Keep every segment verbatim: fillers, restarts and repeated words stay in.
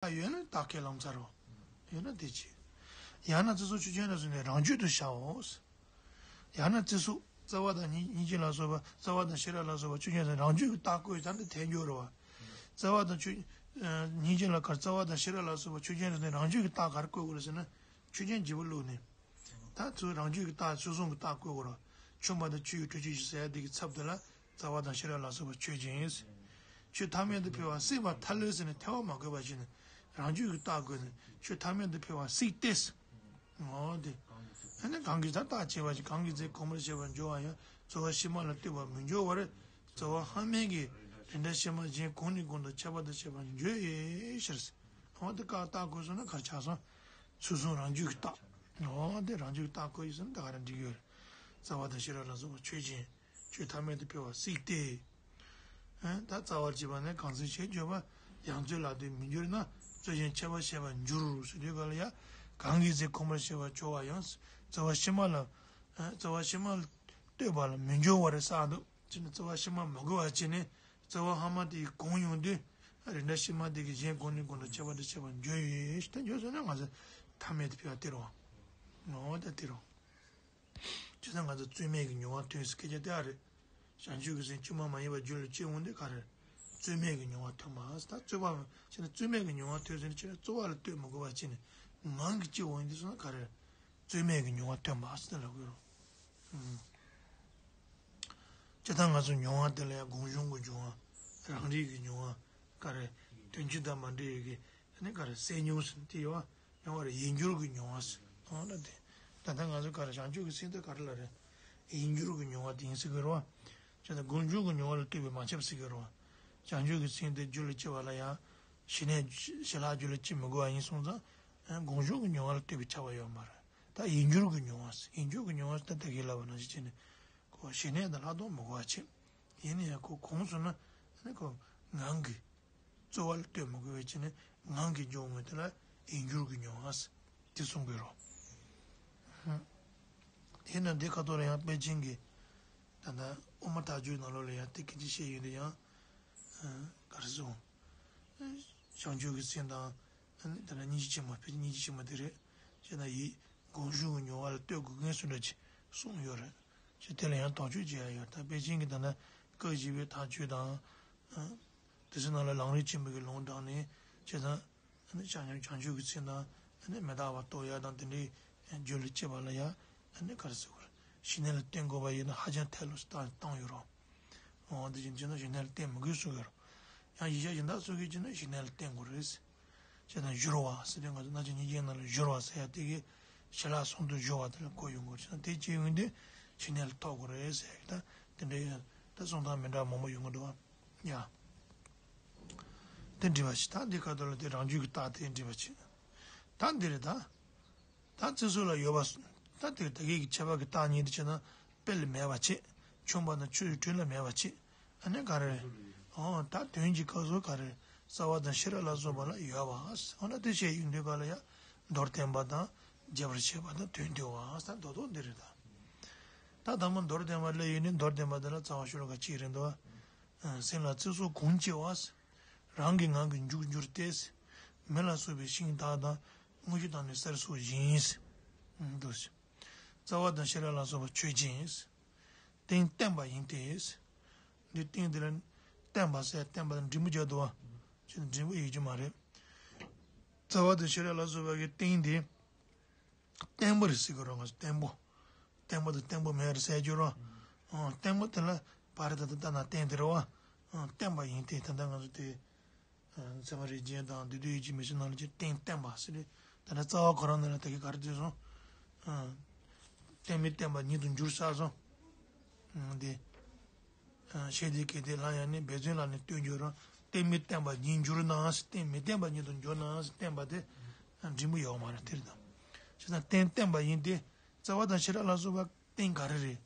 རྟགས་ཡོད་ན་རྟགས་ཁས་བླངས་ཚར་རོ། ཡོད་ན་དེ་བྱེད། ཡང་ན་བརྩི་སྲུང་ཆོས་ཅན་རབ་གསལ་ནི་རང་རྒྱུད་དུ་བྱའོ། ཡང་ན་བརྩི་སྲུང་རྩ་བ་དང་སྙིང་རྗེ་ལ་སོགས་པ། རྩ་བ་དང་ཤེས་རབ་ལ་སོགས་པ་ཆོས་ཅན་རང་རྒྱུད་ཀྱི་རྟགས་བཀོད་ཙམ་དུ་ཐལ་འགྱུར་རོ། རྩ་བ་དང་ཆོས་སྙིང་རྗེ་ལ་གར་རྩ་བ་དང་ཤེས་རབ་ལ་སོགས་པ་ཆོས་ཅན་རབ་གསལ་ནི་རང་རྒྱུད་ཀྱི་རྟགས་ག་རེ་བཀོད་དགོས་རེད་ཟེར་ན། ཆོས་ཅན་བརྗེ་པོ་བླུགས་ནས། ད་ཚུར་རང་རྒྱུད་ཀྱི་རྟགས་ཚུར་གསུང་གི་རྟགས་བཀོད་དགོས་རོ། ཆུང་བ་དང་ཆུ་ཡི་དྲོད་ཆུ་ཞིག་ཟེར་ཡ་དེ་གི་ཚབ་དེ་ལ་རྩ་བ་དང་ཤེས་རབ་ལ་སོགས་པ་ཆོས་ཅན། ཆོས་ཐ་མལ་དུ་འཕེལ་བ་སྲིད་པ་ཐལ་ལོ་ཟེར་ནས་ཐལ་བ་མ་བཀོད་པ་བྱས་ནས་རང་རྒྱུད་ཀྱི་རྟགས་བཀོད་ནས་ཆོས་ཐ་མལ་དུ་འཕེལ་བ་སྲིད་དེ། འོ་དེ། ཨ་ནི་གང་གིས་ད་རྟགས་བྱས་པ་ཅིག་གང་གིས་རྫས་གོང་མར་བཤད་པ་འཇོག་པ་ཡང་རྩོལ་བ་ཕྱི་མ་ལ་ལྟོས་པར་མི་འགྱུར་བར། རྩོལ་བ་སྔ་མའི་གི་རིགས་འདྲ་ཕྱི་མ་གཞན་གོང་ནས་གོང་དུ་ཁྱད་པར་དུ་བྱས་པ་འགྱུར་ཡོད་ཕྱིར། འོ་དེ་ཀ་རྟགས་བཀོད་སོང་ན་ག་རེ་ཆགས་སོང་། ཚུར་གསུང་རང་རྒྱུད་ཀྱི་རྟགས། འོ་དེ་རང་རྒྱུད་ཀྱི་རྟགས་བཀོད་ཡིན་ཟེར་ན་ད་ག་རེ་འགྲིག་གི་ཡོད་རེད། རྩ་བ་དང་ཤེས་རབ་ལ་སོགས་པ་ཆོས་ཅན། ཆོས་ཐ་མལ་དུ་འཕེལ་བ་སྲིད་དེ། ཨ་ད་རྩ་བར་བྱེད་པ་ནི་གང་ཟག་ཞེས་བརྗོད་པ་ཡང་རྩོལ་ལ་ལྟོས་མི་འགྱུར་ན་རྩོལ་ཞིང་ཁྱད་པར་བྱས་པར་འགྱུར་ཟེར་དུས་ག་ལ་ཡ། གང་གིས་རྫས་གོང་མར་བཤད་པ་འཇོག་པ་ཡང་རྩོལ་བ་ཕྱི་མ་ལ། ཨ་རྩོལ་བ་ཕྱི་མ་ལ་ལྟོས་པ་ལ་མི་འགྱུར་བ་རེད་ས་འདུག་ཅེས་ནི་རྩོལ་བ་ཕྱི་མ་མི་དགོས་པ་བྱས་ནས་རྩོལ་བ་སྔ་མ་དེ་ཡི་གོང་ཡོང་དུས་རིགས་འདྲ་ཕྱི་མ་དེ་གི་གཞན་གོང་ནས་གོང་དུ་ཁྱད་པར་དུ་བྱས་པ་འགྱུར་ཡོད་ཞེས་ད་འགྱུར་སོང་ན་ང་ཚོ་ཐ་མལ་དུ་འཕེལ་བ་སྟེར་བ། ངོ་བོ་ད་སྟེར་བ། བྱས་ཙང་ང་ཚོ་རྩོལ་མེད་ཀྱི་མྱོང་བ་ཐོན་ཟེར་སྐད་ཆ་དེ་ཨ་རེད། བྱང་ཆུབ་ཀྱི་སེམས་བཅོས་མ་མ་ཡིན་པ་རྒྱུད་ལ་སྐྱེ་འོང་དུས་ག་རེ། རྩོལ་མེད་ཀྱི་མྱོང་བ་ཐོན་པ་ཟེར་ད་རྩོལ་བ་བྱས་ན་རྩོལ་མེད་ཀྱི་མྱོང་བ་ཐོན་ཟེར་ན་ཁྱེད་རང་རྩོལ་བ་ལ་ལྟོས་མི་དགོས་པ་བྱས་ནས་ངང་གིས་སྐྱེ་འོང་དུས་སོང་ན་ག་རེ། རྩོལ་མེད་ཀྱི་མྱོང་བ་ཐོན་པ་ཟེར་ལབ་དགོས་རེད། སྤྱིར་བཏང་ང་ཚོ་མྱོང་བ་དེ་ལ་ཡང་སྒོམ་བྱུང་གི་མྱོང་བ། རང་རིག་གི་མྱོང་བ། ག་རེ། དོན་སྤྱི་དང་མ་འདྲེས་ཡོད་ཀྱི། ཨ་ནི་ག་རེ་སེལ་མྱོང་ཟེར་དེ་ཡོད་བ། མྱོང་བ་རེད་ཡིད་འགྱུར་གྱི་མྱོང་བ་ཟེར། ཨོ་ན་དེ། ད་ལྟ་ང་ཚོ་ག་རེ་བྱང་ཆུབ་ཀྱི་སེམས་དེ་ག་རེ་ལ་རེད། ཡིད་འགྱུར་གྱི་མྱོང་བ་དེ་ཡིན་ཟེར་གི་རེད་བ། བྱས་ཙང་སྒོམ་བྱུང་གི་མྱོང་བ་ལ་ལྟོས་པའི་མ་ཁྱབ་ཟེར་གི་རེད་བ། བྱང་ཆུབ་ཀྱི་སེམས་དེ་རྒྱུད་ལ་སྐྱེ་བ་ལ་ཡང་། ཞི་གནས་ཞི་ལྷག་རྒྱུད་ལ་སྐྱེ་མི་དགོས་པ་ཡིན་སོང་ཙང་། སྒོམ་བྱུང་གི་མྱོང་བ་ལ་ལྟོས་པའི་ཁྱབ་པ་ཡོད་མ་རེད། ད་ཡིད་འགྱུར་གྱི་མྱོང་བ་ཟེར་ཡིད་འགྱུར་གྱི་མྱོང་བ་ཟེར་ད་ལྟ་གི་ལབ་པ་ནང་བཞིན་བྱས་ནས། ཁོ་ཞི་གནས་དང་ལྷག་མཐོང་མི་དགོས་པ་བྱེད། ཡིན་ན་ཡང་ཁོ་གོམས་སོང་ན་ཨ་ནི་ཁོ་ངང་གིས་རྩོལ་བ་ལ་ལྟོས་མི་དགོས་པ་བྱས་ནས་ངང་གིས་འབྱུང་ངོ་དེ་ལ་ཡིད་འགྱུར་གྱི་མྱོང་བ་ཟེར་དེ་གསུང་དགོས་རོ། དེས་ན་འདི་ཁ་ཐོག་ལ་ཡང་པཎ་ཆེན་གྱིས་ད་ལྟ་དབུ་མ་ཐལ་འགྱུར་ནང་ལོགས་ལ་ཡང་དེ་སྐད་ཆ་བཤད་ཡོད་དེ་ཡང་ག་རེ་གསུང་། བྱང་ཆུབ་ཀྱི་སེམས་དང་། ཨ་ནི་དེ་ལ་སྙིང་རྗེ་ཆེན་མོ་ཕལ་ཆེར་སྙིང་རྗེ་ཆེན་མོ་དེ་རེད། བྱས་ན་ཡིད་སྒོམ་བྱུང་གི་མྱོང་བ་ལ་ལྟོས་དགོས་མཁན་སུ་འདྲ་ཅིག་གསུངས་ཡོད་རེད། ཅེས་དེ་ལ་ཡང་དོགས་གཅོད་བྱེད་ཡ་ཡོད་ད་པཎ་ཆེན་གྱིས་ད་ལྟ་སྐབས་བཞི་པའི་ཐལ་འགྱུར་དང་། ཨ། དེ་ཚོའི་ནང་ལ་ལམ་རིམ་ཆེན་པོའི་གི་ལུང་དྲངས་ནས་བྱས་ཙང་། ཨ་ནི་བྱང་ཆུབ་བྱང་ཆུབ་ཀྱི་སེམས་དང་། ཨ་ནི་མི་རྟག་པ་རྟོགས་ཡ་དང་དེ་འདྲའི་རྒྱུད་ལ་སྐྱེ་བ་ལ་ཡ། ཨ་ནི་ག་རེ་ཟེར་དགོས་རེད། ཞི་གནས་ལ་བརྟེན་དགོས་པ་ཡིན་ན་ཧ་ཅང་ཐལ་ལོ་ཟེར་བཏང་བཏང་ཡོད་རོ། འོ་དེ་བཞིན་བྱས་ན་ཞི་གནས་ལ་བརྟེན་མི་དགོས་གསུངས་ཡོད་རོ། ཡང་གཞི་བཞག་གཞན་དག་སོགས་ཀྱིས་བྱས་ན་ཞི་གནས་ལ་བརྟེན་དགོས་རེད། བྱས་ན་སྦྱོར་བ་ཟེར་དུས་ང་ཚོ་རྣལ་འབྱོར་སྙིང་རྗེའི་ནང་ལ་སྦྱོར་བ་ཟེར་ཡ་དེ་གི་ཞི་ལྷག་ཟུང་དུ་སྦྱོར་བ་དེ་ལ་གོ་ཡོང་དགོས་བྱས་ན་དེ་བྱེད་ཡོང་དུས་ཞི་གནས་ལ་ཐོགས་དགོས་རེད་ཟེར་ཡ་གི་ད་དེ་འདྲ་ཡོད་ད་གསུང་སྟངས་མི་འདྲ་བ་མང་པོ་ཡོང་གི་འདུག་བ། ཡ། དེ་འདྲི་བ་ཞིག་ད་འདི་ཁ་ཐོག་ལ་དེ་རང་རྒྱུད་ཀྱི་རྟགས་དེ་འདྲི་བ་ཞིག་ད་འདི་རེད་ད། ད་བརྩི་སྲུང་ལ་ཡོད་པ། ད་དེ་ད་གི་ཁྱད་པར་གྱི་རྟགས་གཉིས་དེ་བྱས་ན་དཔེ་ལ་མེད་པ་བྱེད། ཆུང་བ་དང་ཆུ་ཡི་དྲོད་ལ་མེད་པ་བྱེད། ཨ་ནི་ག་རེ། ཨོ་ད་དོན་གྱི་སྐབས་སུ་ག་རེ། རྩ་བ་དང་ཤེས་རབ་ལ་སོགས་པ་ལ་ཡོད་པ། ཨོ་ན་དེ་བྱས་ཡོང་དུས་ག་ལ་ཡ། མདོར་བསྟན་པ་དང་། རྒྱས་པར་བཤད་པ་དང་དོན་བསྡུ་བ་ཟེར་རྡོག་རྡོག་འདི་རེད་ད། ད་དང་པོ་མདོར་བསྟན་པ་ལ་ཡོད་ནི་མདོར་བསྟན་པ་དེ་ལ་རྩ་བ་ཤོ་ལོ་ཀ་གཅིག་རེད་འདུག་བ། སེམས་ལ་བརྩི་སྲུང་གོང་ཆེ་བ། རང་གི་ངང་གིས་འཇུག་འགྱུར་ཏེ། མེ་ལ་སོགས་པའི་ཤིང་དག་དང་། དངོས་གཞི་དང་ནི་གསེར་སོགས་བཞིན། འདུ་ཞིང་། རྩ་བ་དང་ཤེས་རབ་ལ་སོགས་པ་ཆོས་ཅན། རྟེན་བརྟན་པ་ཡིན་ཏེ། འདི་རྟེན་འདི་ལ་བརྟན་པ་ཟེར་བརྟན་པ་ལ་འགྲེང་བུ་རྒྱག་འདུག་བ། ཅི་འགྲེང་བུ་ཡོད་རྒྱུ་མ་རེད། རྩ་བ་དང་ཤེས་རབ་ལ་སོགས་པ་གི་རྟེན་འདི། བརྟན་པོ་རེད་ཟེར་གི་རོ་ང་ཚོ་བརྟན་པོ། བརྟན་པོ་དང་བརྟན་པོ་མེད་རེད་ཟེར་རྒྱུ་རོ། ཨང་བརྟན་པོ་དེ་ལ་བ་རེད་ད་ལྟ་ལྟ་ན་བརྟན་དེ་རེད་བ། ཨང་བརྟན་པ་ཡིན་ཏེ་ད་ལྟ་ང་ཚོ་དེ། ཚད་མ་རིགས་ཅན་དང་བསྡུས་བསྡུས་ཡིད་ཀྱི་མི་ཕྱེད་ནང་ལ་ཅིག་རྟེན་བརྟན་པ་ཟེར་རེད། ད་ལྟ་རྩ་བ་ཁོ་རང་ནང་ལ་ད་གི་ག་རེ་བྲིས་སོང་། ཨང་། རྟེན་མི་བརྟན་པ་ཉིད་དུ་འགྱུར་ས་སོང་། ཨང་དེ། ཞེས་དེ་སྐད་དེ་ལ་ཡང་ནི་འབད་བརྩོན་ལ་ནི་ལྟོས་འགྱུར་རོ། རྟེན་མི་བརྟན་པ་ཉིད་འགྱུར་ན། རྟེན་མི་བརྟན་པ་ཉིད་དུ་འགྱུར་ན། བརྟན་པ་དེ་འགྲེང་བུ་ཡོད་མ་རེད་དེ་རེད་དམ། བྱས་ཙང་རྟེན་བརྟན་པ་ཡིན་ཏེ། རྩ་བ་དང་ཤེས་རབ་ལ་སོགས་པ་རྟེན་ག་རེ་རེད།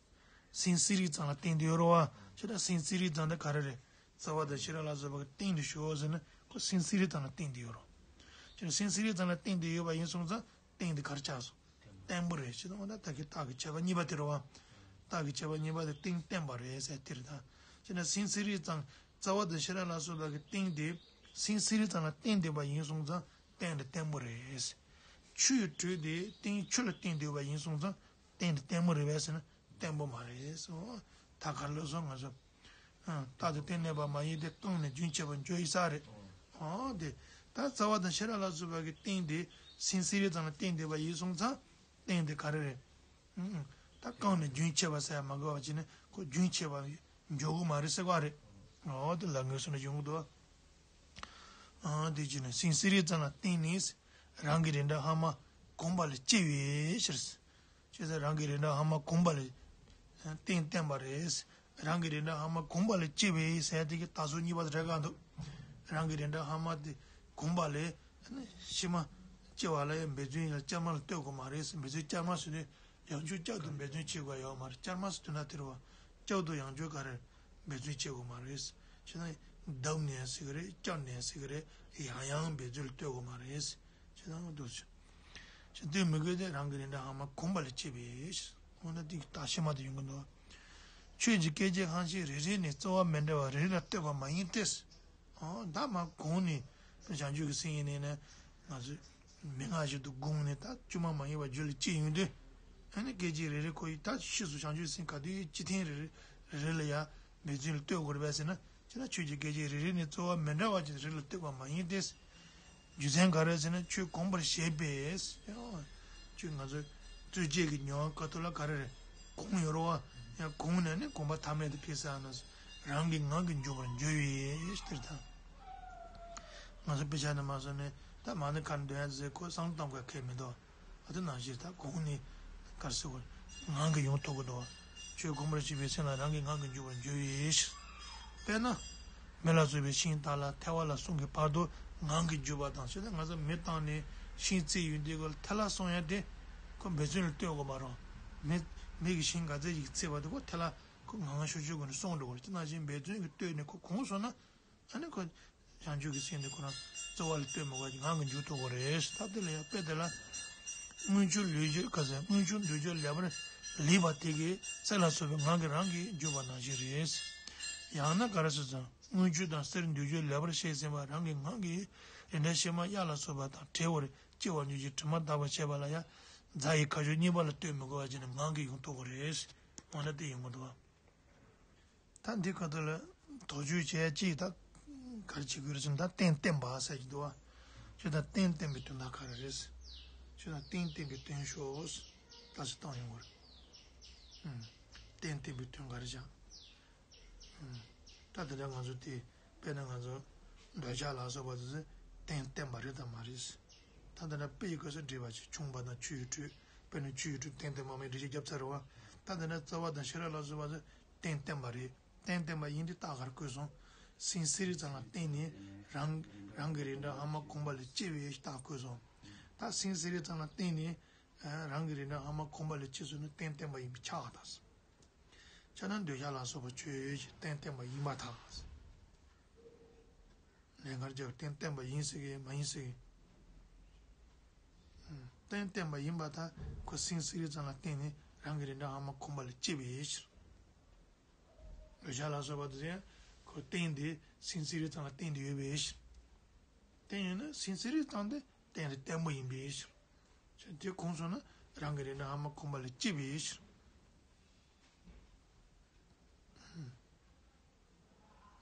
སེམས་སྲིད་རིགས་ཙམ་ལ་བརྟེན་ཏེ་ཡོད་རེད་བ། བྱས་ཙང་སེམས་སྲིད་རིགས་ཙམ་དེ་ག་རེ་རེད། རྩ་བ་དང་ཤེས་རབ་ལ་སོགས་པ་གི་རྟེན་དུ་ཞུའོ་ཟེར་ན་ཁོ་སེམས་སྲིད་རིགས་ཙམ་ལ་བརྟེན་ཏེ་ཡོད་རེད། བྱས་ཙང་སེམས་སྲིད་རིགས་ཙམ་ལ་བརྟེན་ཏེ་ཡོད་པ་ཡིན་སོང་ཙང་རྟེན་དེ་ག་རེ་ཆགས་སོང་། བརྟན་པོ་རེད་ཅེས་དང་ད་གི་རྟགས་ཀྱི་ཁྱད་པར་གཉིས་པ་དེ་རེད་བ། རྟགས་ཀྱི་ཁྱད་པར་གཉིས་པ་དེ་རྟེན་བརྟན་པ་རེད་ཟེར་དེ་རེད་ད། བྱས་ན་སེམས་སྲིད་རིགས་ཙམ་རྩ་བ་དང་ཤེས་རབ་ལ་སོགས་པ་གི་རྟེན་དེ་ སེམས་སེམས་རིག་ཙམ་ལ་བརྟེན་བསྡད་པ་ཡིན་སོང་ཙང་རྟེན་དེ་བརྟན་པོ་རེད། ཆུ་ཡི་དྲོད་དེ་རྟེན་ཆུ་ལ་བརྟེན་བསྡད་པ་ཡིན་སོང་ཙང་རྟེན་དེ་བརྟན་པོ་རེད་པས་ཟེར་ན་བརྟན་པོ་མ་རེད་ཟེར། ད་ག་རེ་ལབ་སོང་ང་ཚོ། རྟག་ཏུ་རྟེན་གནས་པ་མ་ཡིན་ཏེ། རྐང་ནས་རྒྱུན་ཆད་པར་འགྱུར་ཡི་ས་རེད། འོ་དེ། ད་རྩ་བ་དང་ཤེས་རབ་ལ་སོགས་པ་གི་རྟེན་དེ་སེམས་སེམས་རིག་ཙམ་ལ་བརྟེན་བསྡད་པ་ཡིན་སོང་ཙང་རྟེན་དེ་ག་རེ་རེད། ཨང་། ད་རྐང་ནས་རྒྱུན་ཆད་པ་ཟེར་ཡ་མ་དགོས་པ་བྱས་ནས་ཁོ་རྒྱུན་ཆད་པ་འཇོག་གི་མ་རེད་ཟེར་བ་རེད། འོ་དེ་ལ་ངོས་སུ་ནས་ཡོང་གི་འདུག་ཨང་། དེ་བྱས་ནས་སེམས་སེམས་རིག་ཙམ་ལ་བརྟེན་ནས་རང་གི་རིགས་འདྲ་སྔ་མ་གོམས་པ་ལས་སྐྱེ་བའི་ཕྱིར། ཅེས་རང་གི་རིགས་འདྲ་སྔ་མ་གོམས་པ་ལས་རྟེན་བརྟེན་པ་རེད། རང་གི་རིགས་འདྲ་སྔ་མ་གོམས་པ་ལས་སྐྱེ་བའི་ཟེར་ཡ་དེ་གི་ད་གཟོད་གཉིས་པ་དེ་རེད་ག་འདུག་རང་གི་རིགས་འདྲ་སྔ་མ་དེ་གོམས་པ་ལས་ཕྱི་མ་སྐྱེ་བ་ལ་ཡང་འབད་བརྩོན་ཡང་བསྐྱར་མ་ལ་ལྟོས་དགོས་མ་རེད། འབད་བརྩོན་བསྐྱར་མ་ཟེར་དུས་ཡང་བསྐྱར་བསྐྱར་དུ་འབད་བརྩོན་བྱེད་དགོས་ཡོད་མ་རེད། བསྐྱར་མ་ཟེར་དུས་ན་དེ་རེད་བ། བསྐྱར་དུ་ཡང་བསྐྱར་ག་རེ་འབད་བརྩོན་བྱེད་དགོས་མ་རེད། བྱས་ན་བརྡབ་ནས་ཟེར་གི་རེད། བསྐྱར་ནས་ཟེར་གི་རེད། ཡང་ཡང་འབད་བརྩོན་ལ་ལྟོས་དགོས་མ་རེད། བྱས་ན་འདུག་ཟེར། བྱས་དུས་མི་དགོས་ཏེ་རང་གི་རིགས་འདྲ་སྔ་མ་གོམས་པ་ལས་སྐྱེས་པའི་ཕྱིར། འོ་ན་དེ་གི་རྟགས་ཕྱི་མ་དེ་ཡོང་གི་འདུག་ཆོས་ཀྱི་སྐད་ཅིག་ཁ་ཅིག་རེ་རེ་ནས་རྩོལ་བ་མི་འདྲ་བ་རེ་རེ་ལ་ལྟོས་པ་མ་ཡིན་ཏེ། ཨོ་ད་མ་གོང་ནས་བྱང་ཆུབ་ཀྱི་སེམས་ཡིན་ནས་ནི་ང་ཚོས་མན་ངག་བཞིན་དུ་དགོངས་ནས་ད་བཅོས་མ་མ་ཡིན་པ་རྒྱུད་ལ་སྐྱེས་ཡོང་དུས། ཨ་ནི་སྐད་ཅིག་རེ་རེ་ཁོ་ཡི་ད་ཕྱིས་སུ་བྱང་ཆུབ་སེམས་ག་དུས་ཡིན་ཅི་ཐེངས་རེ་རེ་རེ་རེ་ལ་ཡ་འབད་བརྩོན་ལ་ལྟོས་དགོས་རེད་པས་ཟེར་ན། ཅི་ན་ཆོས་ཀྱི་སྐད་ཅིག་རེ་རེ་ནས་རྩོལ་བ་མི་འདྲ་བ་ཅིག་རེ་ལ་ལྟོས་པ་མ་ཡིན་ཏེ། རྒྱུ་མཚན་ག་རེ་ཟེར་ན་ཆོས་གོམས་པར་བྱེད་པས། ཡང་ཆོས་ང་ཚོ་རྩོལ་བཅས་ཀྱི་མྱོང་བ་ཁ་ཐུག་ལ་ག་རེ་རེད། གོམས་ཡོད་རེད་བ། ཡང་གོམས་ནས་ནི་གོམས་པ་ཐ་མལ་དུ་འཕེལ་ས་ན། རང་གི་ངང་གིས་འཇུག་པར་འགྱུར་བའི་ཕྱིར་དང་། ང་ཚོ་དཔེ་ཆ་ནས་མ་སོང་ནས་ད་མ་ཎི་ག་རེ་འདོན་ཡ་ཟེར་ཁོ་བསམ་བློ་གཏོང་དགོས་ཁེལ་མི་འདུག་ཨ་དེ་ནང་བཞིན་ད་གོང་ནས་ག་རེ་ཟེར་དགོས། ངང་གིས་ཡོང་ཐུབ་ཀྱི་འདུག་ཆོས་གོམས་པར་བྱེད་པའི་སེམས་ལ་རང་གི་ངང་གིས་འཇུག་པར་འགྱུར་བའི་ཕྱིར། དཔེར་ན། མེ་ལ་སོགས་པའི་ཤིང་དག་ལ་ཐལ་བ་ལ་གསུམ་གྱི་བར་དུ་ངང་གིས་འཇུག་པ་དང་། ཞེས་ན་ང་ཚོ་མེ་བཏང་ནས་ཤིང་བཙིར་ཡོང་དུས་ཁོ་ལ་ཐལ་བ་གསུམ་ཡོད་དེ། ཁོ་འབད་བརྩོན་ལ་ལྟོས་དགོས་མ་རེད། མེ་མེ་གི་ཤིང་ག་ཚད་ཅིག་བཙིར་བ་དེ་ཁོ་ཐལ་བ་ཁོ་ངང་ཤུགས་ཤུགས་སྒོ་ནས་སོང་འགྲོ་གི་རེད། དེ་ནང་བཞིན་འབད་བརྩོན་གྱིས་ལྟོས་ནས་ཁོ་གོམས་སོང་ན། ཨ་ནི་ཁོ་བྱང་ཆུབ་ཀྱི་སེམས་དེ་ཁོ་རང་རྩོལ་བ་ལ་ལྟོས་མི་དགོས་ཀྱི་ངང་གིས་འཇུག་ཐུབ་ཀྱི་རེད། ད་དེ་ལ་ཡང་དཔེ་དེ་ལ། རྔུལ་ཆུ་ལུས་སྦྱོར་ག་ཟེར། རྔུལ་ཆུ་འདུས་སྦྱོར་ལེགས་པར་ལེགས་པ་དེ་གིས་གསེར་ལ་སོགས་པའི་ངང་གིས་རང་གིས་འཇུག་པ་ནང་བཞིན་རེད། ཡང་ན་ག་རེ་ཟེར་ཙང་རྔུལ་ཆུ་དང་གསེར་འདུས་སྦྱོར་ལེགས་པར་ཤེས་ཟིན་པ་རང་གི་ངང་གིས་རིགས་འདྲ་ཕྱི་མ་གཡའ་ལ་སོགས་པ་དང་བྲལ་བར་སྐྱེ་བར་འགྱུར་གྱི་དྲི་མ་དག་པར་བྱེད་པ་ལ་ཡང་རྫ་ཡི་ཁ་ཕྱོགས་གཉིས་པ་ལ་ལྟོས་མི་དགོས་པ་བྱས་ནས་ངང་གིས་ཡོང་ཐུབ་ཀྱི་རེད། འོ་ན་དེ་ཡོང་གི་འདུག་བ། ད་འདི་ཁ་ཐུག་ལ་དོགས་གཅོད་བྱས་ཅིག་ད་ག་རེ་བྱེད་དགོས་རེད་ཟེར་ན། ད་རྟེན་བརྟེན་པ་ཟེར་གྱི་འདུག་བ། ཁྱོད་ད་རྟེན་བརྟེན་པའི་དོན་དག་ག་རེ་རེད། ཁྱོད་ད་རྟེན་བརྟེན་པའི་དོན་ཤོག་ད་ཅི་བཏང་ཡོང་དགོས་རེད། ཨུམ། རྟེན་བརྟེན་པའི་དོན་ག་རེ་བྱ། ཨུམ། ད་དེ་འདྲ་ང་ཚོ་དེ་དཔེར་ན་ང་ཚོ་འདོད་ཆགས་ལ་སོགས་པ་དེ་ཚོ་རྟེན་བརྟེན་པ་རེད་དམ་མ་རེད། ད་དེ་འདྲ་དཔེ་ཡི་སྐབས་སུ་འགྲེལ་པ་ཅིག་ཆུང་བ་དང་ཆུ་ཡི་དྲོད། དཔེར་ན་ཆུ་ཡི་དྲོད་རྟེན་བརྟེན་པ་མིན་འགྲེལ་བཤད་བརྒྱབ་ཚར་རེད་བ། ད་དེ་འདྲ་རྩ་བ་དང་ཤེས་རབ་ལ་སོགས་པ་ཚོ་རྟེན་བརྟེན་པ་རེད། རྟེན་བརྟེན་པ་ཡིན་དུས་རྟགས་ག་རེ་བཀོད་སོང་། སེམས་སེམས་རིག་ཙམ་ལ་བརྟེན་ནས་རང་རང་གི་རིགས་འདྲ་སྔ་མ་གོམས་པ་ལས་སྐྱེས་པའི་རྟགས་བཀོད་སོང་། ད་སེམས་སེམས་རིག་ཙམ་ལ་བརྟེན་ནས་རང་གི་རིགས་འདྲ་སྔ་མ་གོམས་པ་ལས་སྐྱེས་སོང་ན་རྟེན་བརྟེན་པ་ཡིན་པས་ཁྱབ་པར་ཐལ། ཁྱོད་རང་འདོད་ཆགས་ལ་སོགས་པ་ཆོས་ཅན། རྟེན་བརྟེན་པ་ཡིན་པར་ཐལ། ལན་གར་རྒྱབ། རྟེན་བརྟེན་པ་ཡིན་ཟེར་གི་མ་ཡིན་ཟེར་གི། ཨུམ། རྟེན་བརྟེན་པ་ཡིན་པར་ཐལ། ཁོ་སེམས་སེམས་རིག་ཙམ་ལ་བརྟེན་ནས་རང་གི་རིགས་འདྲ་སྔ་མ་གོམས་པ་ལས་སྐྱེས་པའི་ཕྱིར། འདོད་ཆགས་ལ་སོགས་པ་དེ་ཚོ་ཡང་ཁོ་རྟེན་དེ་སེམས་སེམས་རིག་ཙམ་ལ་བརྟེན་ཏེ་ཡོད་པའི་ཕྱིར། རྟེན་ཡོད་ན་སེམས་སེམས་རིག་ཙམ་དེ་རྟེན་དེ་བརྟན་པོ་ཡིན་པའི་ཕྱིར། ཁྱོད་དེ་གོམས་སོང་ན་རང་གི་རིགས་འདྲ་སྔ་མ་གོམས་པ་ལས་སྐྱེས་པའི་ཕྱིར།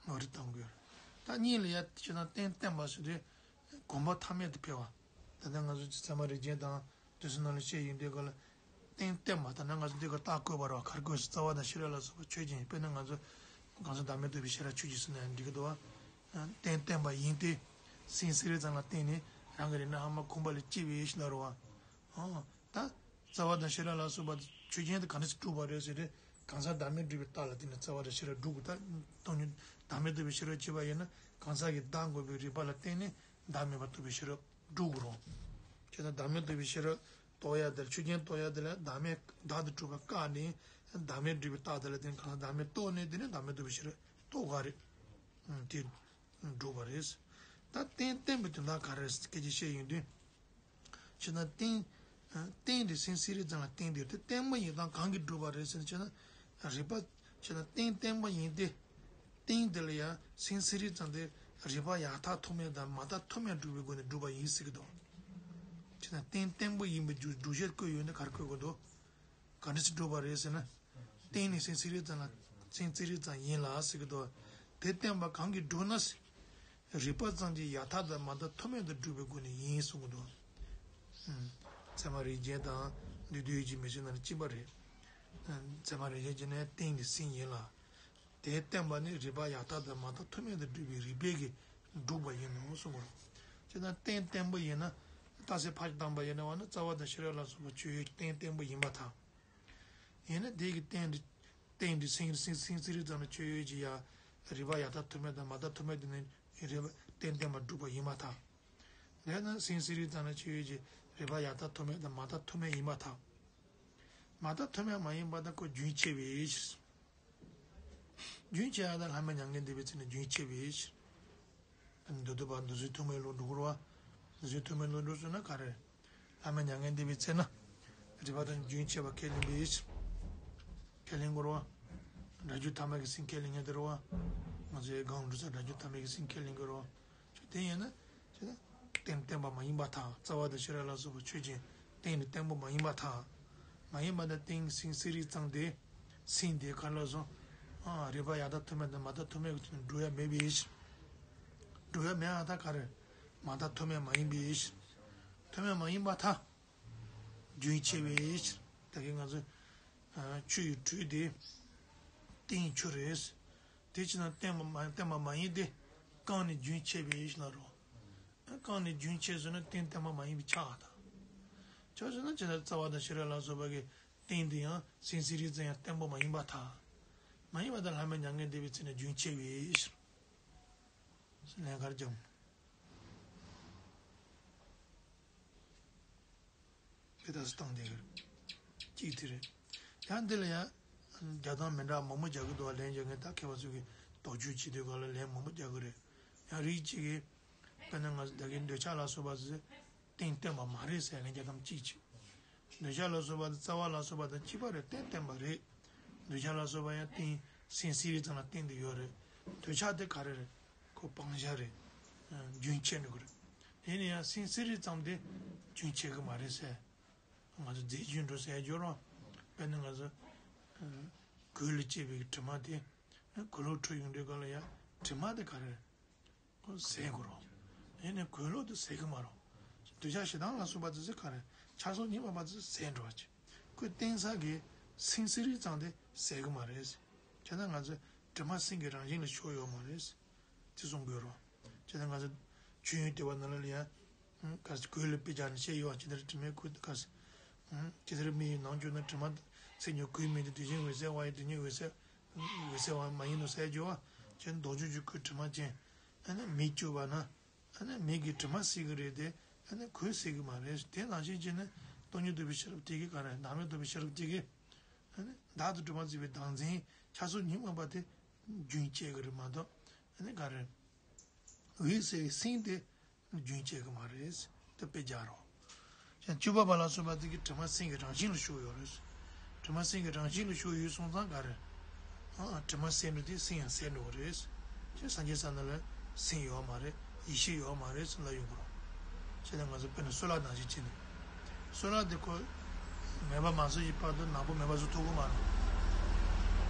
ནོར་རི་གཏོང་དགོས། ད་གཉིས་ལ་ཡ་ཁྱོད་རང་རྟེན་བརྟེན་པ་ཟེར་དུས་གོམས་པ་ཐ་མལ་དུ་འཕེལ་བ། ད་ལྟ་ང་ཚོ་ཚད་མ་རིགས་ཅན་དང་དུས་གསུམ་རྣམས་ལ་བཤད་ཡོང་དུས་ག་ལ་རྟེན་བརྟེན་པ། ད་ནང་ང་ཚོ་འདི་ག་རྟགས་བཀོད་པ་རེད་བ། ག་རེ་བཀོད་ཟེར། རྩ་བ་དང་ཤེས་རབ་ལ་སོགས་པ་ཆོས་ཅན། དཔེར་ན་ང་ཚོ་གང་ཟག་བདག་མེད་རྟོགས་པའི་ཤེས་རབ་ཆོས་ཅན་ཟེར་ན་ཡང་འགྲིག་གི་འདུག་བ། རྟེན་བརྟེན་པ་ཡིན་ཏེ། སེམས་སེམས་རིག་ཙམ་ལ་བརྟེན་ནས་རང་གི་རིགས་འདྲ་སྔ་མ་གོམས་པ་ལས་སྐྱེས་པའི་ཕྱིར་ལ་རེད་བ། ཨང་། ད་རྩ་བ་དང་ཤེས་རབ་ལ་སོགས་པ་ཆོས་ཅན་དེ་ག་འདྲ་སེ་གྲུབ་པ་རེད་ཟེར་ཏེ། གང་ཟག་བདག་མེད་སྒྲུབ་པའི་རྟགས་ལ་བརྟེན་ནས་རྩ་བ་དང་ཤེས་རབ་སྒྲུབ་དགོས། ད་སྟོང་ཉིད་བདག་མེད་རྟོགས་པའི་ཤེས་རབ་བྱེད་པ་ཡིན་ན་གང་ཟག་གི་བདག་འགོག་པའི་རིགས་པ་ལ་བརྟེན་ནས་བདག་མེད་པ་རྟོགས་པའི་ཤེས་རབ་སྒྲུབ་དགོས་རུང་། བྱས་ཙང་བདག་མེད་རྟོགས་པའི་ཤེས་རབ་རྟོགས་ཡ་དེ་ལ། ཆོས་ཅན་རྟོགས་ཡ་དེ་ལ་བདག་མེད་བདག་ཏུ་གྲུབ་པ་བཀག་ནས་བདག་མེད་སྒྲུབ་པའི་རྟགས་དེ་ལ་བརྟེན་གང་ཟག་བདག་མེད་རྟོགས་ནས་དེ་ནས་བདག་མེད་རྟོགས་པའི་ཤེས་རབ་རྟོགས་དགོས་རེད། དེ་སྒྲུབ་པ་རེད། ད་རྟེན་བརྟེན་པའི་དོན་དག་ག་རེ་རེད་སྐད་ཆ་བཤད་ཡོང་དུས། ཁྱེད་ན་རྟེན། རྟེན་དེ་སེམས་སེམས་རིག་ཙམ་ལ་བརྟེན་ཏེ་ཡོད་དེ། བརྟན་པོ་ཡིན་སྟངས་གང་གིས་སྒྲུབ་པ་རེད་ཟེར་ན། ཁྱེད་ན་རིགས་པ། ཁྱེད་ན་རྟེན་བརྟན་པོ་ཡིན་ཏེ། རྟེན་དེ་ལ་ཡང་སེམས་སེམས་རིག་ཙམ་དེ་ རིགས་པ་ཡག་མཐའ་ཐུག་མེད་དང་མ་མཐའ་ཐུག་མེད་སྒྲུབ་པའི་སྒོ་ནས་སྒྲུབ་པ་ཡིན་ཟེར་གྱི་འདུག་བྱས་ཙང་རྟེན་བརྟན་པོ་ཡིན་པའི་སྒྲུབ་བྱེད་བཀོད་ཡོད་ན་ག་རེ་བཀོད་དགོས་འདུག་ག་འདྲ་ཞིག་སྒྲུབ་པ་རེད་ཟེར་ན། རྟེན་ནི་སེམས་ཚིག་རིག་ཙམ་ལ་སེམས་ཚིག་རིག་ཙམ་ཡིན་ལ་ཟེར་གྱི་འདུག་དེ་བརྟན་པ་གང་གིས་སྒྲུབ་ན། རིགས་པ་ཙམ་གྱིས་ཡག་མཐའ་དང་མ་མཐའ་ཐུག་མེད་དུ་སྒྲུབ་པའི་སྒོ་ནས་ཡིན་གསུང་གི་འདུག་ཚད་མ་རིགས་ཅན་དང་འདུས་དོན་ཡུལ་གྱི་མི་ཚེ་ན་གཅིག་པ་རེད། ཚད་མ་རིགས་ཅན་གྱི་ནི་རྟེན་གྱི་སེམས་ཡིན་ལ། དེའི་བརྟན་པ་ནི་རིགས་པ་ཡག་མཐའ་དང་མ་མཐའ་ཐུག་མེད་དུ་སྒྲུབ་པའི་རིགས་པས་ཀྱིས་སྒྲུབ་པ་ཡིན་ནོ་གསུང་གི་རེད། བྱས་ཙང་རྟེན་བརྟན་པོ་ཡིན་ན། རྟགས་གསལ་ཕར་བཏང་པ་ཡིན་ན་བ་ནི་རྩ་བ་དང་ཤེས་རབ་ལ་སོགས་པ་ཆོས་ཡོད་རྟེན་བརྟན་པོ་ཡིན་པར་ཐལ། ཡིན་ན་དེ་གི་རྟེན་འདི་རྟེན་འདི་སེམས་སེམས་སེམས་ཚིག་རིག་ཙམ་ལ་ཆོས་ཡོད་ཀྱི་ཡ། རིགས་པ་ཡག་མཐའ་ཐུག་མེད་དང་མ་མཐའ་ཐུག་མེད་དེ་ནི་རིགས་པ་རྟེན་བརྟན་པར་སྒྲུབ་པ་ཡིན་པར་ཐལ། དེས་ན་སེམས་སེམས་རིག་ཙམ་ལ་ཆོས་ཡོད་ཀྱི་རིགས་པ་ཡག་མཐའ་ཐུག་མེད་དང་མ་མཐའ་ཐུག་མེད་ཡིན་པར་ཐལ། མ་མཐའ་ཐུག་མེད་མ་ཡིན་པ་དང་ཁོ་རྒྱུན་ཆད་པའི་ཕྱིར། རྒྱུན་ཆད་ཡ་དང་ལྷག་མེད་མྱ་ངན་འདས་པའི་ཚེ་ན་རྒྱུན་ཆད་པའི་ཕྱིར། འདོད་དུ་བ་འདོད་ཚུལ་ཐུག་མེད་ལུགས་འགྲོ་དགོས་རེད་བ། འདོད་ཚུལ་ཐུག་མེད་ལུགས་འགྲོ་སོང་ན་ག་རེ། ལྷག་མེད་མྱ་ངན་འདས་པའི་ཚེ་ན། རིགས་པ་དང་རྒྱུན་ཆད་པ་ཁས་ལེན་པའི་ཕྱིར། ཁས་ལེན་དགོས་རེད་བ། སྒྲ་སྒྱུར་ཐ་མལ་གྱི་སེམས་ཁས་ལེན་མཁན་དེ་རེད་བ། ང་ཚོའི་སྒང་འགྲོ་ས་སྒྲ་སྒྱུར་ཐ་མལ་གྱི་སེམས་ཁས་ལེན་དགོས་རེད་བ། ཆོས་དེ་ཡིན་ན། ཆོས་དེ་རྟེན་བརྟན་པ་མ་ཡིན་པར་ཐལ། རྩ་བ་དང་ཤེས་རབ་ལ་སོགས་པ་ཆོས་ཅན། རྟེན་ནི་བརྟན་པོ་མ་ཡིན་པར་ཐལ། མ་ཡིན་པ་དང་རྟེན་སེམས་སེམས་རིག་ཙམ་དེ། སེམས་དེ་ག་ལ་སོང་། ཨ། རིགས་པ་ཡག་མཐའ་ཐུག་མེད་དང་མ་མཐའ་ཐུག་མེད་ཀྱི་སྒྲུབ་ཡ་མེད་པའི་ཕྱིར། སྒྲུབ་ཡ་མེད་པར་ཐལ་ག་རེ། མ་མཐའ་ཐུག་མེད་མ་ཡིན་པའི་ཕྱིར། ཐུག་མེད་མ་ཡིན་པར་ཐལ། རྒྱུན་ཆད་པའི་ཕྱིར། ད་གིན་ང་ཚོས། ཨ། ཆོས་ཡི་དྲོད་དེ། རྟེན་ཆོས་རེད། དེ་ཕྱིར་ན་བརྟན་པ་མ་བརྟན་པ་མ་ཡིན་ཏེ། བརྐམས་ནས་རྒྱུན་ཆད་པའི་ཕྱིར་ལ་རོ། བརྐམས་ནས་རྒྱུན་ཆད་ཟེར་ན་རྟེན་བརྟན་པ་མ་ཡིན་པའི་ཆ་ཨ་ད། ཆོས་ཟེར་ན་ཇི་ལྟར་རྩ་བ་དང་ཤེས་རབ་ལ་སོགས་པ་གི་རྟེན་དེ་ཡང་སེམས་སེམས་རིག་ཙམ་ཡང་བརྟན་པོ་མ་ཡིན་པར་ཐལ། མ་ཡིན་པར་ཐལ་ལྷག་མེད་མྱ་ངན་འདས་པའི་ཚེ་ན་རྒྱུན་ཆད་པའི་ཕྱིར། ལན་གར་འཇམ། དེ་ལྟར་སུ་བཏང་དེ་གར། གཅིག་དེ་རེད། ཡང་འདི་ལ་ཡང་། རྒྱག་སྟངས་མི་འདྲ་མང་པོ་རྒྱག་གི་འདུག་བ། ལན་རྒྱག་མཁན་ད་མཁས་པ་ཚོ་གིས་དོགས་གཅོད་བྱེད་དུས་སྐབས་ལ་ལན་མང་པོ་རྒྱག་གི་རེད། ཡང་རིགས་གཅིག་གིས། དཔེར་ན་ང་ཚོ་ད་གིན་འདོད་ཆགས་ལ་སོགས་པ་ཚོས་རྟེན་བརྟན་པ་མ་རེད་ཟེར་ལན་རྒྱག་སྟངས་གཅིག་བྱེད། འདོད་ཆགས་ལ་སོགས་པ་དེ་རྩ་བ་ལ་སོགས་པ་དང་གཅིག་པ་རེད། རྟེན་བརྟན་པ་རེད། འདོད་ཆགས་ལ་སོགས་པ་ཡང་རྟེན་སེམས་སེམས་རིག་ཙམ་ལ་བརྟེན་ཏེ་ཡོད་རེད། འདོད་ཆགས་དེ་ག་རེ་རེད། ཁོ་སྤང་བྱ་རེད། རྒྱུན་ཆད་འགྲོ་གི་རེད། ཡིན་ན་ཡང་སེམས་སེམས་རིག་ཙམ་དེ་རྒྱུན་ཆད་གི་མ་རེད་ཟེར། ང་ཚོ་རྫས་རྒྱུན་འགྲོ་ཟེར་རྒྱུ་རོ། དཔེར་ན་ང་ཚོ། གོས་ལ་སྐྱེས་པའི་དྲི་མ་དེ། གོས་ལོག་འཁྲུ་ཡོང་དུས་སྐབས་ལ་ཡང་དྲི་མ་དེ་ག་རེ་རེད། ཁོ་ཟད་དགོས་རོ། ཡིན་ནའི་གོས་ལོག་དེ་ཟད་གི་མ་རོ། འདོད་ཆགས་ཞེ་སྡང་ལ་སོགས་པ་དེ་ཚོ་ག་རེ། ཆགས་སོགས་གཉིས་པ་པ་ཚོ་ཟད་འགྲོ་བ་ཅིག་ཁོས་བརྟེན་ས་གི་སེམས་སེམས་རིག་ཙམ་དེ་ཟད་གི་མ་རེད། བྱས་ན་ང་ཚོ་དྲི་མ་སེམས་ཀྱི་རང་བཞིན་ལ་ཤོར་ཡོད་མ་རེད། དེ་གསུང་དགོས་རོ། བྱས་ན་ང་ཚོ་མཆོད་ཡོན་ལྟེ་བ་ནང་ལ་ཡང་། ག་ས་གོས་ལ་དཔེ་བྱས་ནས་བཤད་ཡོད་བ། ཇི་ལྟར་དྲི་མས་གོས་ག་ས། ཇི་ལྟར་མི་ཡི་ནང་གྱུར་ན། དྲི་མ་ཚེ་ཉིད་གོས་མིན་ཏེ། དུས་གཞན་འོད་གསལ་བ་ཡི། དུས་གཉིས་འོད་གསལ། འོད་གསལ་བ་མ་ཡིན་ནོ་ཟེར་རྒྱུ་བ། ཁྱེད་ལྡོག་ཕྱོགས་ཀྱི་གོས་དྲི་མ་ཅན། ཨ་ནི་མེས་བསྐྱུར་བ་ན། ཨ་ནི་མེས་ཀྱིས་དྲི་མ་སེལ་གི་རེད་དེ། ཨ་ནི་གོས་སེལ་གི་མ་རེད། དེ་ནང་བཞིན་བྱས་ནས་སྟོང་ཉིད་རྟོགས་པའི་ཤེས་རབ་དེ་གིས་ག་རེ། བདག་མེད་རྟོགས་པའི་ཤེས་རབ་དེ་གིས། ཨ་ནི་བདག་ཏུ་གྲུབ་པ་བརྩིས་པའི་བདག་འཛིན་ཆགས་སོགས་གཉིས་མ་པ་དེ་རྒྱུན་ཆད་གི་རེད་མ་གཏོགས། ཨ་ནི་ག་རེ། འོད་གསལ་བའི་སེམས་དེ་རྒྱུན་ཆད་གི་མ་རེད། དེ་དཔེ་རྒྱག་རོགས། ཡང་བཅུ་པ་པ་ལ་སོགས་པ་དེ་གིས་དྲི་མ་སེམས་ཀྱི་རང་བཞིན་ལ་ཤོར་ཡོད་རེད། དྲི་མ་སེམས་ཀྱི་རང་བཞིན་ལ་ཤོར་ཡོད་སོང་ཙང་ག་རེ། ཨ། དྲི་མ་སེལ་འགྲོ་དུས་སེམས་ཡང་སེལ་འགྲོ་གི་རེད། ཁྱོད་སངས་རྒྱས་ས་ན་ལ་སེམས་ཡོད་མ་རེད། ཡེ་ཤེས་ཡོད་མ་རེད་ཟེར་ལབ་ཡོང་གི་རེད། བྱས་ཙང་ང་ཚོ་དཔེར་ན་སོལ་བ་ནང་བཞིན་བྱས་ནས། སོལ་བ་དེ་ཁོ་མེད་པ་མ་བཟོ་ཡི་བར་དུ་ནག་པོ་མེད་པ་བཟོ་ཐུབ་ཀྱི་མ་རེད།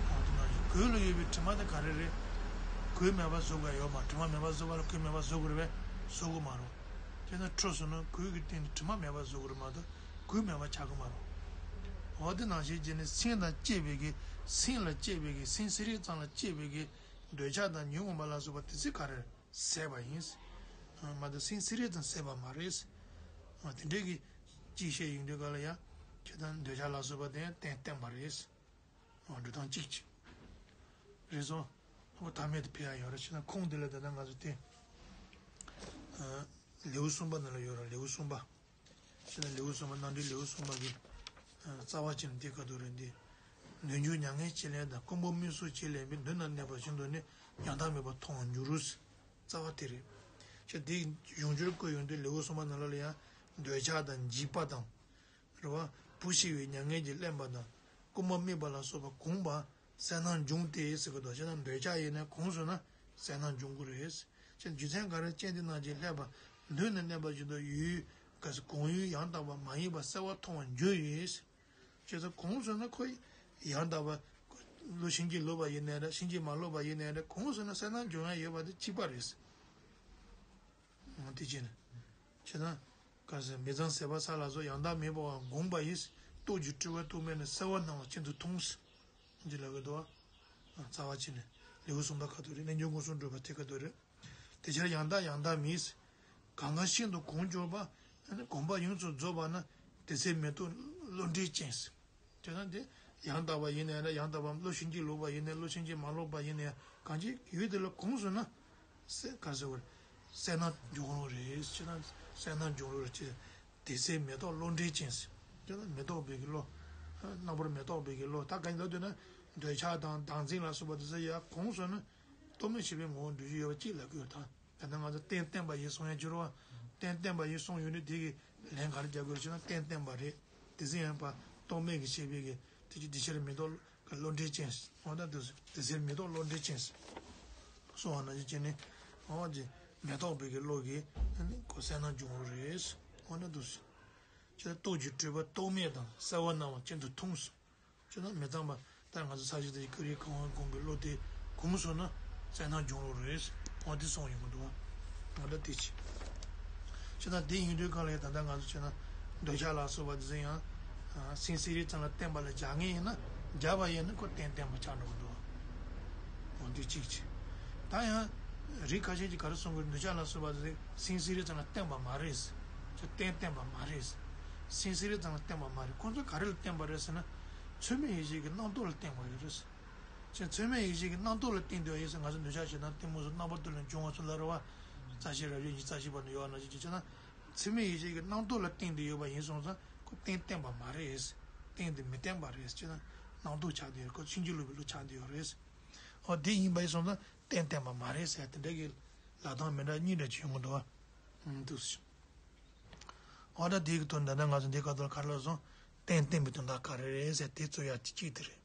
གང་དུ་ན་གོས་ལ་ཡོད་པའི་དྲི་མ་དེ་ག་རེ་རེད། གོས་མེད་པ་བཟོ་དགོས་ཡོད་མ། དྲི་མ་མེད་པ་བཟོ་བ་ལ་གོས་མེད་པ་བཟོ་དགོས་རེད་པས། བཟོ་དགོས་མ་རེད། དེ་ན་འཁྲུ་སོང་ན་གོས་ཀྱི་སྟེང་དུ་དྲི་མ་མེད་པ་བཟོ་དགོས་རེད་མ་གཏོགས་གོས་མེད་པ་ཆགས་ཀྱི་མ་རེད། འོ་དེ་ནང་བཞིན་བྱས་ནས་སེམས་དང་བཅས་པའི་གི། སེམས་ལ་བཅས་པའི་གི། སེམས་སེམས་རིག་ཙམ་ལ་བཅས་པའི་གི་འདོད་ཆགས་དང་ཉོན་མོངས་པ་ལ་སོགས་པ་དེ་ཚོ་ག་རེ་ཟད་པ་ཡིན། མ་གཏོགས་སེམས་སེམས་རིག་ཙམ་ཟད་པ་མ་རེད། དེ་འདྲའི་གི་ཅིག་བཤད་ཡོང་དུས་ག་ལ་ཡ། ཁྱེད་དང་འདོད་ཆགས་ལ་སོགས་པ་དེ་ཡང་བརྟན་བརྟན་པ་རེད། འགྲོ་སྟངས་གཅིག་གཅིག་རེད་སོང་། ཨོ་ཐ་མལ་དུ་ཕེབས་ཡ་ཡོད་རེད། བྱས་ན་ཁུངས་དེ་ལ་ད་ལྟ་ང་ཚོ་དེ། ལེའུ་གསུམ་པ་ནང་ལ་ཡོད་རེད། ལེའུ་གསུམ་པ། བྱས་ན་ལེའུ་གསུམ་པ་རྣམ་འགྲེལ་ལེའུ་གསུམ་པ་གི། རྩ་བ་ཅན་དེ་ག་དུ་རེད་འདི། ནོར་འགྱུར་མྱ་ངན་ཅི་ལེན་དང་། རྐུན་པོ་མིག་གསུམ་ཅི་ལེན་པའི། མདུན་ན་གནས་པ་བཞིན་དུ་ནི། ཡང་དག་མེད་པར་མཐོང་བར་འགྱུར། རྩ་བ་དེ་རེད། བྱས་དེ་ཡང་འགྱུར་བཀོད་ཡོང་དུས་ལེའུ་གསུམ་པ་ནང་ལ་ཡང་འདོད་ཆགས་དང་འཇིགས་པ་དང་། རེད་བ། བུ་ཤི་བའི་མྱ་ངན་གྱིས་བརླན་པ་དང་། རྐུན་མ་རྨིས་པ་ལ་སོགས་པ་གོམས་པ་གསལ་སྣང་འབྱུང་སྟེ་ཟེར་གྱི་འདུག་བྱས་ན་འདོད་ཆགས་ཡིན་ན་གོམས་སོང་ན་གསལ་སྣང་འབྱུང་གི་རེད། ཅེས་རྒྱུ་མཚན་ག་རེ་སྐྱེས་འདི་ན་ཅེས་ལྷག་པ་མདུན་ན་གནས་པ་བཞིན་དུ་ཡུལ་ག་ས་གང་ཡུལ་ཡང་དག་པ་མ་ཡིན་པ་གསལ་བར་མཐོང་བར་འགྱུར་ཡོད། ཅེས་སོགས་གང་ཟེར་ན་ཁོ་ཡང་དག་པ་བློ་ཕྱིན་ཅི་ལོག་པ་ཡིན་ནའི་འདྲ་ཕྱིན་ཅི་མ་ལོག་པ་ཡིན་ནའི་འདྲ་གང་ཟེར་ན་གསལ་སྣང་འབྱུང་ཡ་ཡོད་པ་དེ་གཅིག་པ་རེད། འོ་དེ་བྱས་ནས། ཁྱེད་རང་། ག་ཟེར་མི་ཚངས་ཟད་པ་ས་ལ་སོགས་ཡང་དག་མེད་པ་བ་དགོངས་པ་ཡིས་རྟོགས་ཀྱི་སྤྲོས་པ་རྟོག་མེད་ནི་གསལ་བར་སྣང་བ་ཅན་དུ་མཐོང་། འདི་ལ་གི་དོ། རྩ་བ་ཅི་ནས་ལེའུ་གསུམ་པ་ཁ་ཐུག་རེད། རྣལ་འབྱོར་མངོན་སུམ་སྒྲུབ་པ་དེ་ཁ་ཐུག་རེད། དེ་ཕྱིར་ཡང་དག་ཡང་དག་མེད། གང་གང་ཤིན་ཏུ་གང་གྱུར་པ། དགོངས་པ་ཡོངས་སུ་རྫོགས་པ་ན་དེ་ཚེ་མེ་ཏོག་གློག་འདྲའི་སྤྱན། དེ་ན་དེ་ཡང་དག་པ་ཡིན་ནའི་ཡང་དག་པ་བློ་ཕྱིན་ཅི་ལོག་པ་ཡིན་ནའི་བློ་ཕྱིན་ཅི་མ་ལོག་པ་ཡིན་ནའི་གང་ཅི་ཡོད་དེ་ལ་གང་སོང་ན། གསལ་ག་ཟེར་བར། གསལ་སྣང་འབྱུང་རུང་རེད་ཅེ་ན། གསལ་སྣང་འབྱུང་རུང་རེད་ཅེ། དེ་ཚེ་མེ་ཏོག་གློག་འདྲའི་སྤྱན། ཅེ་ན་མེ་ཏོག་པའི་གི་གློག་རྣམ་པར་མེ་ཏོག་པའི་གི་གློག་ད་ག་འདྲ་འདོད་ན། འདོད་ཆགས་དང་བདག་འཛིན་ལ་སོགས་པ་དེ་ཚོ་ཡ་གང་སོང་ན། རྟོག་མེད་ཤེས་པའི་ངོ་བོ་འགྲུབ་ཀྱི་ཡོད་པ་གཅིག་ལབ་དགོས་ད། ད་ལྟ་ང་ཚོ་རྟེན་བརྟེན་པ་ཡིན་གསུང་ཡ་ཅི་རུང་བ། རྟེན་བརྟེན་པ་ཡིན་གསུང་ཡོད་ནི་དེ་གི་ལན་ག་རེ་རྒྱག་དགོས་ཟེར་ན་རྟེན་བརྟེན་པ་རེད། དེ་ཚེ་ཡང་པ་རྟོག་མེད་ཀྱི་ཤེས་པའི་གི་དེ་ཅི་དེ་ཕྱིར་མེ་ཏོག་གི་གློག་འདྲའི་སྤྱན། འོ་ན་དེ་དེ་ཚེ་མེ་ཏོག་གློག་འདྲའི་སྤྱན། གསུང་བ་ན་ཅི་བྱས་ནི། འོ་ཅི་མེ་ཏོག་པའི་གི་གློག་གི་ནི་གོ་གསལ་སྣང་འབྱུང་རུང་རེད། འོ་ན་དེ་ཅི་རྟོགས་ཀྱི་སྤྲོས་པ་རྟོག་མེད་དང་གསལ་བར་སྣང་བ་ཅན་དུ་མཐོང་སོང་། ཅེ་ན་མི་ཚངས་པ་ལྟར་ང་ཚོ་ས་གཞི་དེ་ཀུ་རེ་གང་བ་གོམས་པའི་བློ་དེ་གོམས་སོང་ན་གསལ་སྣང་འབྱུང་རུང་རེད། འོ་དེ་གསུངས་ཡོང་གི་འདུག་བ། འོ་ད་དེ་ཅི། ཅེ་ན་དེ་ཡིན་དུས་གང་ལ་ད་ལྟ་ང་ཚོ་ཅེ་ན་འདོད་ཆགས་ལ་སོགས་པ་དེ་ཚོ་ཡང་སེམས་སྲིད་རིགས་ཙམ་ལ་བརྟེན་པ་ལ་སྦྱར་ངེས་ཡིན་ན་སྦྱར་བ་ཡིན་ན་ཁོ་རྟེན་བརྟེན་པ་ཆགས་འགྲོ་གི་འདུག་བ། འོ་དེ་གཅིག་ཅི། ད་ཡང་རིགས་ཁ་ཤས་ཀྱིས་ག་རེ་གསུང་གི་འདོད་ཆགས་ལ་སོགས་པ་དེ་ཚོ་སེམས་སྲིད་རིགས་ཙམ་ལ་བརྟེན་པ་མ་རེད། ཅེ་རྟེན་བརྟེན་པ་མ་རེད། སེམས་སྲིད་རིགས་ཙམ་ལ་བརྟེན་པ་མ་རེད། ཁོང་ཚོ་ག་རེ་ལ་བརྟེན་པ་རེད་ཟེར་ན། ཚད་མེད་ཡེ་ཤེས་ཀྱི་རྣམ་རྟོག་ལ་བརྟེན་པ་ཡོད་རེད། ཅེས་ཚད་མེད་ཡེ་ཤེས་ཀྱི་རྣམ་རྟོག་ལ་བརྟེན་དུ་ཡོད་ཟེར་ང་ཚོ་འདོད་ཆགས་ཞེ་སྡང་གཏི་མུག་སོགས་རྣམ་པ་དུ་ལ་འབྱུང་བ་ཚོ་ལ་རེད་བ། རྩ་ཤེ་རབ་ཤེས་ཉི་ཤུ་རྩ་བཞི་པ་ནས་ཡོད་ན་ཅི་ཅི་ཅེ་ན། ཚད་མེད་ཡེ་ཤེས་ཀྱི་རྣམ་རྟོག་ལ་བརྟེན་དུ་ཡོད་པ་ཡིན་སོང་ཙང་ཁོ་རྟེན་བརྟེན་པ་མ་རེད། རྟེན་དུ་མི་བརྟེན་པ་རེད་ཅེ་ན། རྣམ་རྟོག་ཆགས་དུ་ཡོད་ཁོ་ཕྱིན་ཅི་ལོག་པའི་བློ་ཆགས་དུ་ཡོད་རེད། འོ་དེ་ཡིན་པ་ཡིན་སོང་ཙང་རྟེན་བརྟེན་པ་མ་རེད་ཟེར་དེ་འདྲ་གི་ལབ་སྟངས་མི་འདྲ་གཉིས་འདྲ་ཅིག་ཡོང་གི་འདུག་བ། འདུག་ཟེར། འོ་ད་དེ་གི་དོན་ད་ནི་ང་ཚོ་འདི་སྐབས་དུ་ག་རེ་ལབ་སོང་། རྟེན་བརྟེན་པའི་དོན་དག་ག་རེ་རེད་ཟེར་དེ་རྩོད་ཡ་དེ་གཅིག་དེ་རེད།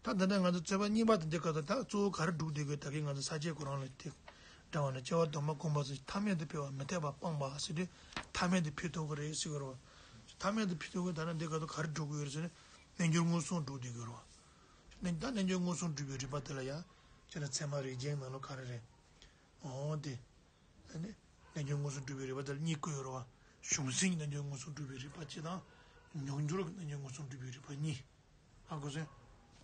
ད་ད་ནི་ང་ཚོ་རྩོད་པ་གཉིས་པ་དེ་འདི་སྐབས་དུ་ད་གཙོ་བོ་ག་རེ་སྒྲུབ་བསྡད་དགོས་ད་གིན་ང་ཚོ་ས་བཅད་ཁོ་རང་ལ་དེ་འདྲ་བ་ནི་སྐྱེ་བ་དང་པོ་གོམས་པ་ཚོ་ཐ་མལ་དུ་འཕེལ་བ་མི་འཐད་པ་སྤངས་པ་ཟེར་དུས་ཐ་མལ་དུ་འཕེལ་ཐུབ་ཀྱི་རེད་ཟེར་གྱི་རེད་བ། ཐ་མལ་དུ་འཕེལ་ཐུབ་ཀྱི་ད་ནི་འདི་སྐབས་དུ་ག་རེ་སྒྲུབ་དགོས་རེད་ཟེར་ནས་རྣལ་འབྱོར་མངོན་སུམ་སྒྲུབ་བསྡད་དགོས་རེད་བ། ནི་ད་རྣལ་འབྱོར་མངོན་སུམ་སྒྲུབ་པའི་རིམ་པ་དེ་ལ་ཡང་ཁྱེད་རང་ཚད་མ་རིགས་ཅན་ནང་ལ་ག་རེ་རེད། འོ་དེ། ཨ་ནི། རྣལ་འབྱོར་མངོན་སུམ་སྒྲུབ་པའི་རིམ་པ་དེར་གཉིས་བཀོད་ཡོད་རེད་བ། གཞུང་སེམས་ཀྱི་རྣལ་འབྱོར་མངོན་སུམ་སྒྲུབ་པའི་རིམ་པ་གཅིག་དང་། མྱོང་འགྱུར་གྱི་རྣལ་འབྱོར་མངོན་སུམ་སྒྲུབ་པའི་རིམ་པ་གཉིས། ཧ་གོ་སོང་།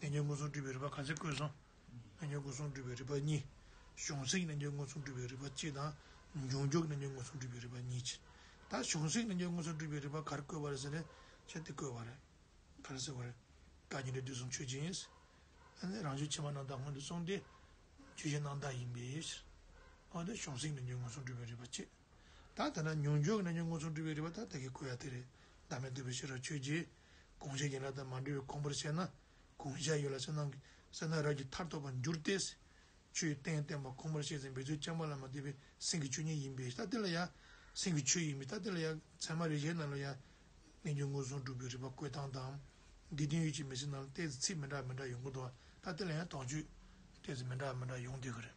རྣལ་འབྱོར་མངོན་སུམ་སྒྲུབ་པའི་རིམ་པ་ག་ཚད་བཀོད་སོང་། རྣལ་འབྱོར་མངོན་སུམ་སྒྲུབ་པའི་རིམ་པ་གཉིས། གཞུང་སེམས་ཀྱི་རྣལ་འབྱོར་མངོན་སུམ་སྒྲུབ་པའི་རིམ་པ་གཅིག་དང་། མྱོང་འགྱུར་གྱི་རྣལ་འབྱོར་མངོན་སུམ་སྒྲུབ་པའི་རིམ་པ་གཉིས་བྱས། ད་གཞུང་སེམས་ཀྱི་རྣལ་འབྱོར་མངོན་སུམ་སྒྲུབ་པའི་རིམ་པ་ག་རེ་བཀོད་པ་རེད་ཟེར་ན། ཁྱེད་དེ་བཀོད་པ་རེད། ག་རེ་ཟེར་བ་རེད། བཀའ་རྒྱ་འགྲེལ་དུས་གསུམ་ཆོས་ཅན། ཨ་ནི་རང་བྱུང་ཕྱི་མ་རྣམ་དག་སྔོན་དུ་སོང་སྟེ། ཆོས་ཅན་རྣམ་དག་ཡིན་པའི་ཕྱིར། འོ་དེ་གཞུང་སེམས་རྣལ་འབྱོར་མངོན་སུམ་སྒྲུབ་པའི་རིམ་པ་གཅིག་ད་དེ་ན་མྱོང་འགྱུར་གྱི་རྣལ་འབྱོར་མངོན་སུམ་སྒྲུབ་པའི་རིམ་པ་ད་ད་གིན་བཀོད་ཡ་དེ་རེད། བདག་མེད་རྟོགས་པའི་ཤེས་རབ་ཆོས་ཀྱིས། གང་ཞིག་ཡན་ལག་དང་མ་འབྲེལ་བའི་གོམས་པར་བྱས་ན། གང་ཞིག་ཡོད་ལ་གསལ་སྣང་གི་གསལ་སྣང་རབ་ཀྱི་མཐར་ཐུག་པར་འགྱུར་ཏེ། ཆོས་རྟེན་བརྟེན་པ་གོམས་པར་བྱས་ཚེ་འབད་རྩོལ་ཅན་མ་ལ་མ་ལྟོས་པའི་སེམས་ཀྱི་ཆོས་ཉིད་ཡིན་པས་ད་དེ་ལ་ཡང་། སེམས་ཀྱི་ཆོས་ཡིན་པས་ད་དེ་ལ་ཡང་ཚད་མ་རིགས་ཅན་རྣམས་ལ་ཡང་། རྣལ་འབྱོར་མངོན་སུམ་སྒྲུབ་པའི་རིམ་པ་བཀོད་སྟངས་དང་། འདི་དོན་ཡུལ་གྱི་མི་ཚེ་ནང་ལ་ཏོག་ཙམ་ཚིག་མི་འདྲ་མི་འདྲ་ཡོང་གི་འདུག་ད་དེ་ལ་ཡང་དོགས་གཅོད་ཏོག་ཙམ་མི་འདྲ་མི་འདྲ་ཡོང་བསྡད་ཀྱི་རེད།